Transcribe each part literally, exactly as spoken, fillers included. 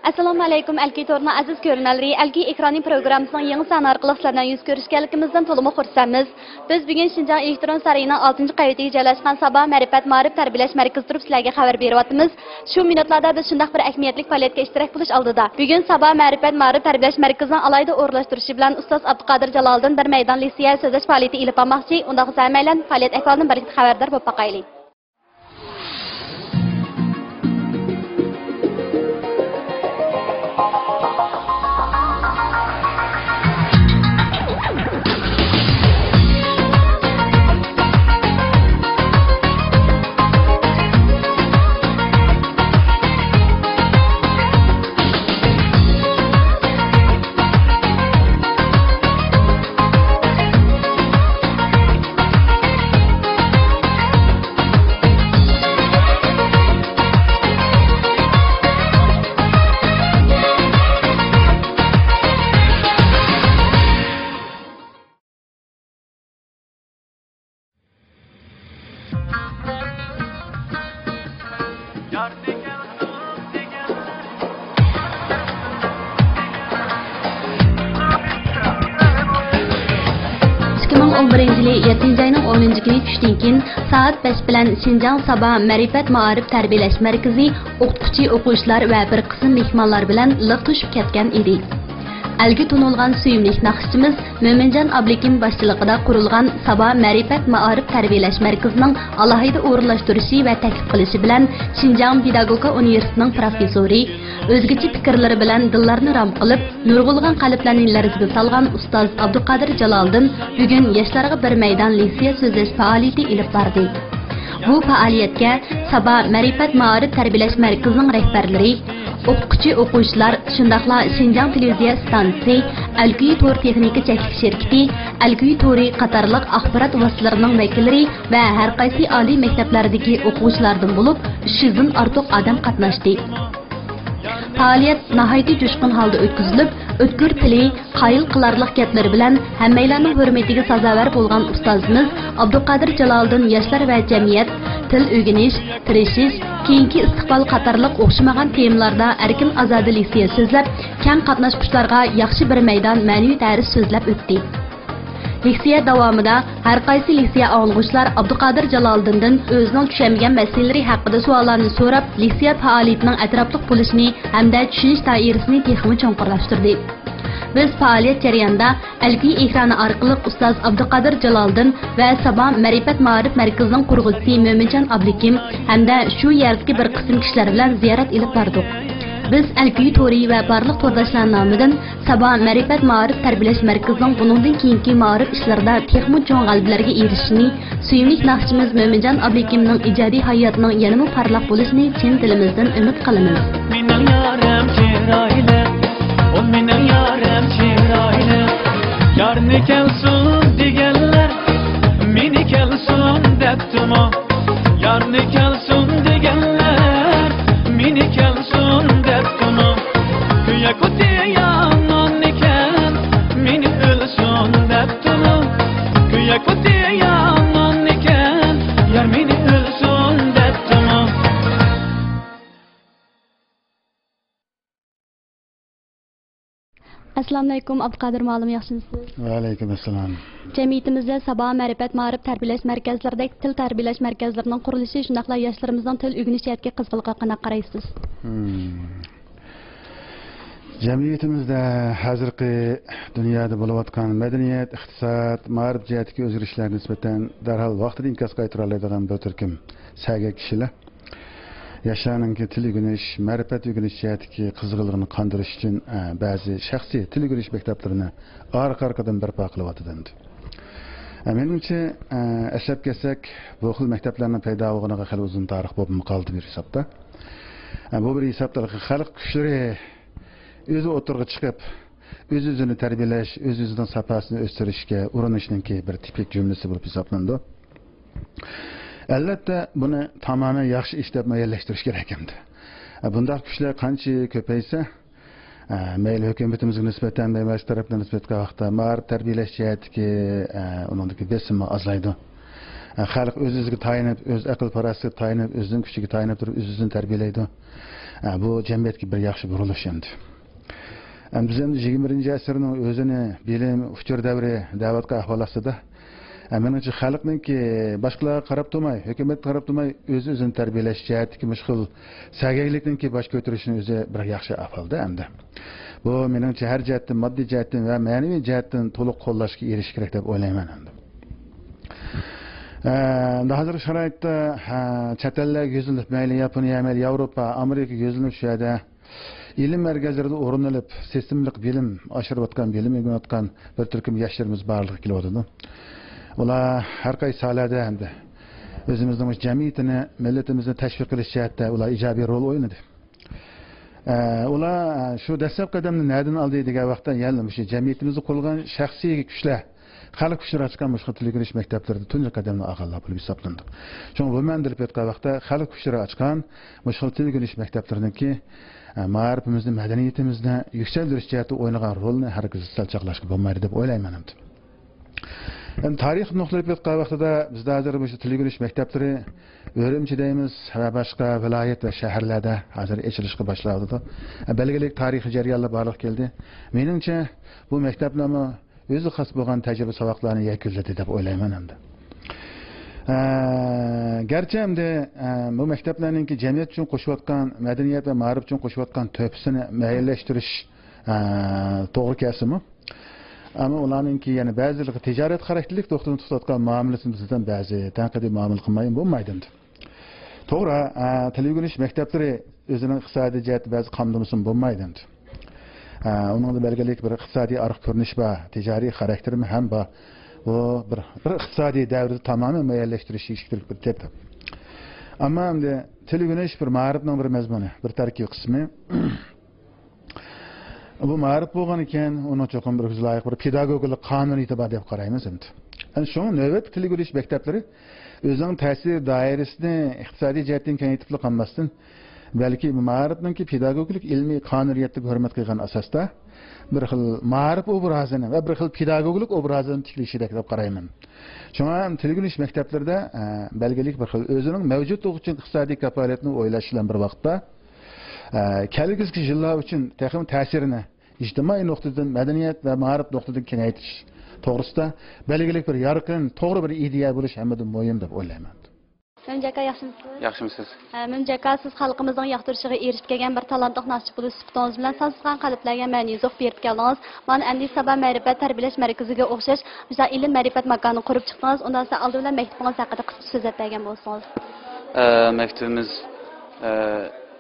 ئەسسالامۇ ئەلەيكۇم، ئەلكۈي تورىنىڭ ئەزىز كۆرۈرمەنلىرى، ئەلكۈي ئېكرانى پروگراممىسىنىڭ يېڭى سانى ئارقىلىق سىلەر بىلەن يۈز كۆرۈشكەنلىكىمىزدىن تولىمۇ خۇرسەنمىز. بىز بۈگۈن شىنجاڭ ئېلېكترون سارىيىنىڭ ئالتىنچى قەۋىتىگە جايلاشقان سابا مەرىپەت مائارىپ تەربىيەلەش مەركىزى تۇرۇپ سىلەرگە خەۋەر بېرىۋاتىمىز. شۇ مىنۇتلاردا بىز شۇنداق بىر ئەھمىيەتلىك پائالىيەتكە ئىشتىراك بولۇش ئالدىدا، بۈگۈن سابا مەرىپەت مائارىپ تەربىيەلەش مەركىزىنىڭ ئالاھىدە ئورۇنلاشتۇرۇشى بىلەن ئۇستاز ئابدۇقادىر جالالىدىن بىر مەيدان لېكسىيە سۆزلەش پائالىيىتى ئېلىپ بارماقچى. ئۇنداقتا سىلەر بىلەن پائالىيەت ئەھۋالىدىن بىرلىكتە خەۋەردار بولۇپ باقايلى. ئىككى مىڭ ئون بىرىنچى يىلى يەتتىنچى ئاينىڭ ئونىنچى كۈنى چۈشتىن كېيىن سائەت بەش بىلەن شىنجاڭ سابا مەرىپەت مائارىپ تەربىيەلەش مەركىزى ئوقۇتقۇچى، ئوقۇغۇچىلار ۋە بىر قىسىم مېھمانلار بىلەن لىق توشۇپ كەتكەن ئىدى. ئەلگە تونۇلغان سۆيۈملۈك ناخشىچىمىز مۆمىنجان ئابلىكىم باشچىلىقىدا قۇرۇلغان سابا مەرىپەت مائارىپ تەربىيەلەش مەركىزىنىڭ ئالاھىدە ئورۇنلاشتۇرۇشى ۋە تەكلىپ قىلىشى بىلەن شىنجاڭ پېداگوگىكا ئۇنىۋېرسىتېتىنىڭ پروفېسسورى، ئۆزگىچە پىكىرلىرى بىلەن دىللارنى رام قىلىپ، نۇرغۇنلىغان قەلبلەرنى لەرزىگە سالغان ئۇستاز ئابدۇقادىر جالالىدىن بۈگۈن ياشلارغا بىر مەيدان لېكسىيە سۆزلەش پائالىيىتى ئېلىپ باردى. بۇ پائالىيەتكە سابا مەرىپەت مائارىپ تەربىيەلەش مەركىزىنىڭ رەھبەرلىرى، ئوقۇتقۇچى، ئوقۇغۇچىلار، شۇنداقلا شىنجاڭ تېلېۋىزىيە ئىستانسىسى، ئەلكۈي تور تېخنىكا چەكلىك شىركىتى، ئەلكۈي تورى قاتارلىق ئاخبارات ۋاسىتىلىرىنىڭ ۋەكىللىرى ۋە ھەر قايسى ئالىي مەكتەپلەردىكى ئوقۇغۇچىلاردىن بولۇپ ئۈچ يۈزدىن ئارتۇق ئادەم قاتناشتى. پائالىيەت ناھايىتى جۇشقۇن ھالدا ئۆتكۈزۈلۈپ، ئۆتكۈر تىلى، قايىل قىلارلىق گەپلىرى بىلەن ھەممەيلەننىڭ ھۆرمىتىگە سازاۋەر بولغان ئۇستازىمىز ئابدۇقادىر جالالىدىن ياشلار ۋە جەمئىيەت، تىل ئۆگىنىش، تىرىشىش، كېيىنكى ئىستىقبال قاتارلىق ئوخشىمىغان تېمىلاردا ئەركىن ئازادە لېكسىيە سۆزلەپ، كەڭ قاتناشقۇچىلارغا ياخشى بىر مەيدان مەنىۋى دەرس سۆزلەپ ئۆتتى. لېكسىيە داۋامىدا ھەر قايسى لېكسىيە ئاڭلىغۇچىلار ئابدۇقادىر جالالىدىندىن ئۆزىنىڭ چۈشەنمىگەن مەسىلىلىرى ھەققىدە سوئاللارنى سوراپ، لېكسىيە پائالىيىتىنىڭ ئەتراپلىق بولۇشىنى ھەمدە چۈشىنىش دائىرىسىنى تېخىمۇ چوڭقۇرلاشتۇردى. بىز پائالىيەت جەريانىدا ئەلكۈي ئېكرانى ئارقىلىق ئۇستاز ئابدۇقادىر جالالىدىن ۋە سابا مەرىپەت مائارىپ مەركىزىنىڭ قۇرغۇچىسى مۆمىنجان ئابلىكىم ھەمدە شۇ يەردىكى بىر قىسىم كىشىلەر بىلەن زىيارەت ئېلىپ باردۇق. بىز ئەلكۈي تورى ۋە بارلىق تورداشلار نامىدىن سابا مەرىپەت مائارىپ تەربىيەلەش مەركىزىنىڭ بۇنىڭدىن كېيىنكى مائارىپ ئىشلىرىدا تېخىمۇ چوڭ غەلىبىلەرگە ئېرىشىشىنى، سۆيۈملۈك ناخشىچىمىز مۆمىنجان ئابلىكىمنىڭ ئىجادىي ھاياتىنىڭ يەنىمۇ پارلاق بولۇشىنى چىن دىلىمىزدىن ئۈمىد قىلىمىز. مېنىڭ يارىم چىرايلىق، ئۇ مېنىڭ يارىم چىرايلىق. يارنى كەلسۇن دېگەنلەر، مېنى كەلسۇن دەپتىمۇ؟ يارنى كەلسۇن دېگەنلەر، مېنى كەلسۇن دەپتىمۇ؟ كۆيەك ئوتى يامانكەن، مېنى ئۆلسۇن دەپتىمۇ؟ كۆيەك ئوتى يامانكەن، يار مېنى ئۆلسۇن دەپتىمۇ؟ ئەسسالامۇئەلەيكۇم، ئابدۇقادىر مۇئەللىم، ياخشىمۇسىز؟ ۋەئەلەيكۇم ئەسسالام. جەمئىيىتىمىزدە سابا مەرىپەت مائارىپ تەربىيەلەش مەركەزلىرىدەك تىل تەربىيەلەش مەركەزلىرىنىڭ قۇرۇلۇشى، شۇنداقلا ياشلىرىمىزنىڭ تىل ئۆگىنىش جەھەتتىكى قىزغىنلىقىغا قانداق قارايسىز؟ مم. جەمئىيىتىمىزدە ھازىرقى دۇنيادا بولۇۋاتقان مەدەنىيەت، ئىقتىساد، مائارىپ جەھەتتىكى ئۆزگىرىشلەرگە نىسبەتەن دەرھال ۋاقتىدا ئىنكاس قايتۇرالايدىغان بىر تۈركۈم سەگەك كىشىلەر ياشلارنىڭكى تىل ئۆگىنىش، مەرىپەت ئۆگىنىش جەھەتتىكى قىزغىنلىقىنى قاندۇرۇش ئۈچۈن، ئە، بەزى شەخسىي تىل ئۆگىنىش مەكتەپلىرىنى ئارقا-ئارقىدىن بەرپا قىلىۋاتىدۇ ئەمدى. ئە، مېنىڭچە، ئە، ئەسلەپ كەلسەك، بۇ خىل مەكتەپلەرنىڭ پەيدا بولغىنىغا خېلى ئۇزۇن تارىخ بولۇپمۇ قالدى بىر ھېسابتا. ئە، بۇ بىر ھېسابتا خەلق كۈچلىرى ئۆزى ئوتتۇرىغا چىقىپ، ئۆز-ئۆزىنى تەربىيەلەش، ئۆز-ئۆزىنىڭ ساپاسىنى ئۆستۈرۈشكە ئۇرۇنۇشنىڭكى بىر تىپىك جۈملىسى بولۇپ ھېسابلىنىدۇ. ئەلۋەتتە، بۇنى تامامەن ياخشى ئىش دەپ مۇئەييەنلەشتۈرۈش كېرەك ئەمدى. بۇنداق كۈچلەر قانچە كۆپەيسە، مەيلى ھۆكۈمىتىمىزگە نىسبەتەن، مەيلى باشقا تەرەپلەرگە نىسبەتەن ۋاقىتتا مائارىپ تەربىيەلەش جەھەتتىكى، ئۇنىڭدىكى بېسىممۇ ئازلايدۇ. خەلق ئۆز-ئۆزىگە تايىنىپ، ئۆز ئەقىل-پاراسىتىگە تايىنىپ، ئۆزىنىڭ كۈچىگە تايىنىپ تۇرۇپ، ئۆز-ئۆزىنى تەربىيەلەيدۇ. بۇ جەمئىيەتكە بىر ياخشى بۇرۇلۇش ئەمدى. ئەمدى بىز ئەمدى يىگىرمە بىرىنچى ئەسىرنىڭ ئۆزىنى بىلىم، ئۇچۇر دەۋرى دەۋاتقان ئەھۋال ئاستىدا، مېنىڭچە خەلقنىڭكى باشقىلارغا قاراپ تۇرماي، ھۆكۈمەتكە قاراپ تۇرماي، ئۆز-ئۆزىنى تەربىيەلەش جەھەتتىكى مۇشۇ خىل سەگەكلىكنىڭكى باش كۆتۈرۈشىنىڭ ئۆزى بىر ياخشى ئەھۋالدا ئەمدى. بۇ مېنىڭچە ھەر جەھەتتىن، ماددىي جەھەتتىن ۋە مەنىۋى جەھەتتىن تولۇق قوللاشقا ئېرىشىش كېرەك دەپ ئويلايمەن ئەمدى. ئە، ھازىرقى شارائىتتا، ھە، چەت ئەللەرگە يۈزلىنىپ، مەيلى ياپونىيە، مەيلى ياۋروپا، ئامېرىكىغا يۈزلىنىپ، شۇ يەردە ئىلىم مەركەزلىرىدە ئورۇن ئېلىپ، سىستېمىلىق بىلىم ئاشۇرۇۋاتقان، بىلىم ئۆگىنىۋاتقان بىر تۈركۈم ياشلىرىمىز بارلىققا كېلىۋاتىدۇ. ئۇلار ھەر قايسى ساھەلەردە ھەمدە ئۆزىمىزنىڭ مۇشۇ جەمئىيىتىنى، مىللىتىمىزنى تەشۋىق قىلىش جەھەتتە ئۇلار ئىجابىي رول ئوينىدى. ئە، ئۇلار، ئە، شۇ دەسلەپ قەدەمنى نەدىن ئالدى دېگەن ۋاقىتتا، يەنە مۇشۇ جەمئىيىتىمىزدە قۇرۇلغان شەخسىي كۈچلەر، خەلق كۈچلىرى ئاچقان مۇشۇ تىل ئۆگىنىش مەكتەپلىرىدە تۇنجى قەدەمنى ئالغانلار بولۇپ ھېسابلىنىدۇ. شۇڭا بۇ مەنىدە ئېلىپ ئېيتقان ۋاقىتتا، خەلق كۈچلىرى ئاچقان مۇشۇ خىل تىل ئۆگىنىش مەكتەپلىرىنىڭكى، ئە، مائارىپىمىزنى، مەدەنىيىتىمىزنى يۈكسەلدۈرۈش جەھەتتە ئوينىغان رولىنى ھەرگىز سەل چاغلاشقا بولمايدۇ دەپ ئويلايمەن ئەمدى. ئەمدى تارىخ نۇقتىلىپ ئېيتقان ۋاقتىدا، بىزدە ھازىر مۇشۇ تىل ئۆگىنىش مەكتەپلىرى ئۈرۈمچى دەيمىز ۋە باشقا ۋىلايەت ۋە شەھەرلەردە ھازىر ئېچىلىشقا باشلاۋاتىدۇ. بەلگىلىك تارىخىي جەريانلار بارلىققا كەلدى. مېنىڭچە، بۇ مەكتەپلەرمۇ ئۆزىگە خاس بولغان تەجرىبە ساۋاقلارنى يەكۈنلىدى دەپ ئويلايمەن ئەمدى. ئە، گەرچە ئەمدى، ئە، بۇ مەكتەپلەرنىڭكى جەمئىيەت ئۈچۈن قوشۇۋاتقان، مەدەنىيەت ۋە مائارىپ ئۈچۈن قوشۇۋاتقان تۆھپىسىنى مۇئەييەنلەشتۈرۈش، ئە، توغرا كەلسىمۇ، ئەمما ئۇلارنىڭكى يەنە بەزىلىرى تىجارەت خاراكتېرلىك نۇقتىدىن تۇتۇۋاتقان مۇئامىلىسىنى بىزدىن بەزى تەنقىدىي مۇئامىلە قىلماي بولمايدۇ ئەمدى. توغرا، ئە، تىل ئۆگىنىش مەكتەپلىرى ئۆزىنىڭ ئىقتىسادىي جەھەتتە بەزى قامدىمىسىمۇ بولمايدۇ ئەمدى. ئە، ئۇنىڭدا بەلگىلىك بىر ئىقتىسادىي ئارقا كۆرۈنۈش بار، تىجارىي خاراكتېرىمۇ ھەم بار. بۇ بىر، بىر ئىقتىسادىي دەۋردە تامامەن مۇئەييەنلەشتۈرۈش كېرەك بىر تەرەپ. ئەمما ئەمدى تىل ئۆگىنىش بىر مائارىپنىڭ بىر مەزمۇنى، بىر تەركىبىي قىسمى. بۇ مائارىپ بولغانىكەن، ئۇنىڭ چوقۇم بىر ئۆزىگە لايىق بىر پېداگوگىكىلىق قانۇنىيىتى بار دەپ قارايمىز ئەمدى. ئەنە شۇڭا نۆۋەتتە تىل ئۆگىنىش مەكتەپلىرى ئۆزىنىڭ تەسىر دائىرىسىنى ئىقتىسادىي جەھەتتىن كېڭەيتىپلا قالماستىن، بەلكى مائارىپنىڭكى پېداگوگىكىلىق ئىلمىي قانۇنىيەتلىكىگە ھۆرمەت قىلغان ئاساستا بىر خىل مائارىپ ئوبرازىنى ۋە بىر خىل پېداگوگىكىلىق ئوبرازىنى تىكلىشىدەك دەپ قارايمەن. شۇڭا تىل ئۆگىنىش مەكتەپلىرىدە، ئە، بەلگىلىك بىر خىل ئۆزىنىڭ مەۋجۇتلۇقى ئۈچۈن ئىقتىسادىي كاپالەتنى ئويلاش بىلەن بىر ۋاقىتتا، ئە، كەلگۈسىدىكى يىللار ئۈچۈن تېخىمۇ تەسىرىنى ئىجتىمائىي نۇقتىدىن، مەدەنىيەت ۋە مائارىپ نۇقتىدىن كېڭەيتىش توغرىسىدا بەلگىلىك بىر يارقىن، توغرا بىر ئىدىيە بولۇش ھەممىدىن مۇھىم دەپ ئويلايمەن. مۆمىن ئاكا، ياخشىمۇسىز؟ ياخشىمۇسىز؟ ھە، مۆمىن ئاكا، سىز خەلقىمىزنىڭ ياقتۇرۇشىغا ئېرىشىپ كەلگەن بىر تالانتلىق ناخشىچى بولۇش سۈپىتىڭىز بىلەن سانسىزلىغان قەلبلەرگە مەنىي زوق بېرىپ كەلدىڭىز. مانا ئەمدى سابا مەرىپەت تەربىيەلەش مەركىزىگە ئوخشاش مۇشۇنداق ئىلىم مەرىپەت ماكانى قۇرۇپ چىقتىڭىز. ئۇنداق بولسا ئالدى بىلەن مەكتىپىڭىز ھەققىدە قىسقىچە سۆزلەپ بەرگەن بولسىڭىز. ئە، مەكتىپىمىز، ئە،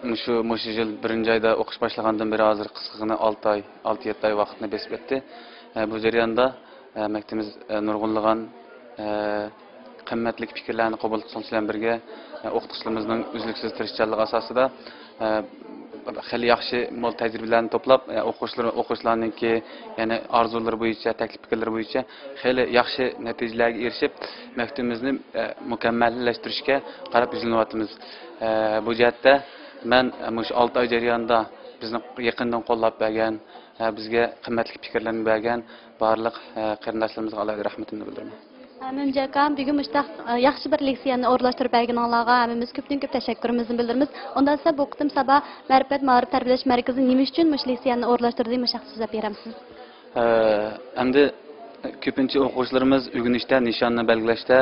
مۇشۇ، مۇشۇ يىل بىرىنچى ئايدا ئوقۇش باشلىغاندىن بېرى ھازىر قىسقىغىنە ئالتە ئاي، ئالتە يەتتە ئاي ۋاقىتنى بېسىپ ئۆتتى. ئە، بۇ جەرياندا، ئە، مەكتىپىمىز، ئە، نۇرغۇنلىغان، ئە، قىممەتلىك پىكىرلەرنى قوبۇل قىلىش بىلەن بىرگە، ئە، ئوقۇتقۇچىلىرىمىزنىڭ ئۈزلۈكسىز تىرىشچانلىقى ئاساسىدا، ئە، خېلى ياخشى مول تەجرىبىلەرنى توپلاپ، ئە، ئوقۇغۇچىلار، ئوقۇغۇچىلارنىڭكى، يەنى ئارزۇلىرى بويىچە، تەكلىپ پىكىرلىرى بويىچە خېلى ياخشى نەتىجىلەرگە ئېرىشىپ، مەكتىپىمىزنى، ئە، مۇكەممەللەشتۈرۈشكە قاراپ يۈزلىنىۋاتىمىز. ئە، بۇ جەھەتتە مەن، ئە، مۇشۇ ئالتە ئاي جەريانىدا بىزنى يېقىندىن قوللاپ بەرگەن، ئە، بىزگە قىممەتلىك پىكىرلەرنى بەرگەن بارلىق، ئە، قېرىنداشلىرىمىزغا ئالاھىدە رەھمىتىمنى بىلدۈرىمەن. مۆمىن ئاكا، بۈگۈن مۇشۇنداق، ئە، ياخشى بىر لېكسىيەنى ئورۇنلاشتۇرۇپ بەرگىنىڭلارغا ھەممىمىز كۆپتىن كۆپ تەشەككۈرىمىزنى بىلدۈرىمىز. ئۇنداق دېسە، بۇ قېتىم سابا مەرىپەت مائارىپ تەربىيەلەش مەركىزى نېمە ئۈچۈن مۇشۇ لېكسىيەنى ئورۇنلاشتۇردى؟ مۇشۇ ھەقتە سۆزلەپ بېرەمسىز؟ ئە، ئەمدى كۆپىنچە ئوقۇغۇچىلىرىمىز ئۆگىنىشتە، نىشاننى بەلگىلەشتە،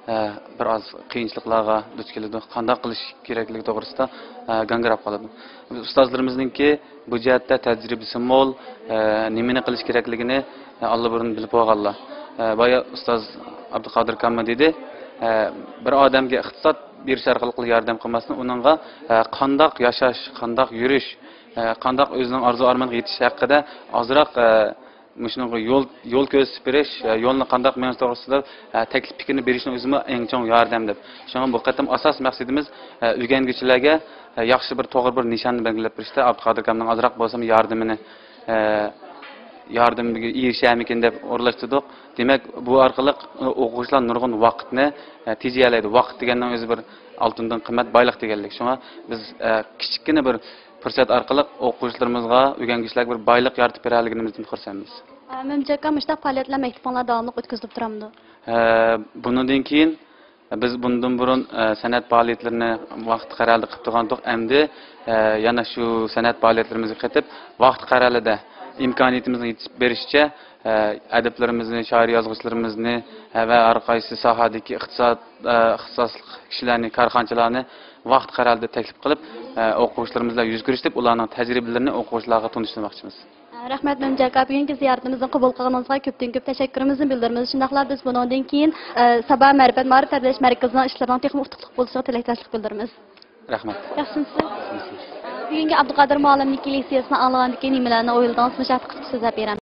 ئە، بىر ئاز قىيىنچىلىقلارغا دۇچ كېلىدۇ. قانداق قىلىش كېرەكلىكى توغرىسىدا، ئە، گاڭگىراپ قالىدۇ. ئۇستازلىرىمىزنىڭكى بۇ جەھەتتە تەجرىبىسى مول، ئە، نېمىنى قىلىش كېرەكلىكىنى، ئە، ئاللىبۇرۇن بىلىپ بولغانلار. ئە، بايا ئۇستاز ئابدۇقادىر ئاكاممۇ دېدى، ئە، بىر ئادەمگە ئىقتىساد بېرىش ئارقىلىق ياردەم قىلماستىن، ئۇنىڭغا، ئە، قانداق ياشاش، قانداق يۈرۈش، ئە، قانداق ئۆزىنىڭ ئارزۇ ئارمانىغا يېتىش ھەققىدە ئازراق، ئە، مۇشۇنىڭغا يول، يول كۆرسىتىپ بېرىش، ئە، يولنى قانداق مېڭىش توغرىسىدا، ئە، تەكلىپ پىكىرنى بېرىشنىڭ ئۆزىمۇ ئەڭ چوڭ ياردەم دەپ. شۇڭا بۇ قېتىم ئاساس مەقسىتىمىز، ئە، ئۆگەنگۈچىلەرگە، ئە، ياخشى بىر توغرا بىر نىشاننى بەلگىلەپ بېرىشتە ئابدۇقادىر ئاكامنىڭ ئازراق بولسىمۇ ياردىمىنى، ئە، ياردىمىگە ئېرىشەرمىكىن دەپ ئورۇنلاشتۇردۇق. دېمەك، بۇ ئارقىلىق ئوقۇغۇچىلار نۇرغۇن ۋاقىتنى، ئە، تېجىيەلەيدۇ. ۋاقىت دېگەننىڭ ئۆزى بىر ئالتۇندىن قىممەت بايلىق دېگەنلىك. شۇڭا بىز، ئە، كىچىككىنە بىر پۇرسەت ئارقىلىق ئوقۇغۇچىلىرىمىزغا، ئۆگەنگۈچىلەرگە بىر بايلىق يارىتىپ بېرەلىگىنىمىزدىن خۇرسەنمىز. ئە، مۆمىن ئاكا، مۇشۇنداق پائالىيەتلەر مەكتىپىڭلار داۋاملىق ئۆتكۈزۈلۈپ تۇرامدۇ؟ ئە، بۇنىڭدىن كېيىن بىز بۇندىن بۇرۇن، ئە، سەنئەت پائالىيەتلىرىنى ۋاقىت قەرەلدە قىلىپ تۇرغانتۇق. ئەمدى، ئە، يەنە شۇ سەنئەت پائالىيەتلىرىمىزگە قېتىپ، ۋاقىت قەرەلىدە ئىمكانىيىتىمىزنىڭ يېتىپ بېرىشىچە، ئە، ئەدىبلىرىمىزنى، شائىر يازغۇچىلىرىمىزنى، ئە، ۋە ھەر قايسى ساھەدىكى ئىقتىساد، ئە، ئىختىساسلىق كىشىلەرنى، كارخانىچىلارنى ۋاقىت قەرەلدە تەكلىپ قىلىپ، ئە، ئوقۇغۇچىلىرىمىز بىلەن يۈز كۆرۈشتۈرۈپ، ئۇلارنىڭ تەجرىبىلىرىنى ئوقۇغۇچىلارغا تونۇشتۇرماقچىمىز. رەھمەت، مەمتى ئاكا، بۈگۈنكى زىيارىتىمىزنى قوبۇل قىلغىنىڭىزغا كۆپتىن كۆپ تەشەككۈرىمىزنى بىلدۈرىمىز. شۇنداقلا بىز بۇنىڭدىن كېيىن، ئە، سابا مەرىپەت مائارىپ تەربىيەلەش مەركىزىنىڭ ئىشلىرىنىڭ تېخىمۇ ئۇتۇقلۇق بولۇشىغا تىلەكداشلىق بىلدۈرىمىز. رەھمەت. ياخشىمۇسىز؟ بۈگۈنكى ئابدۇقادىر مۇئەللىمنىڭكى لېكسىيەسىنى ئاڭلىغاندىن كېيىن نېمىلەرنى ئويلىدىڭىز؟ مۇشۇ ھەقتە قىسقىچە سۆزلەپ بېرەم.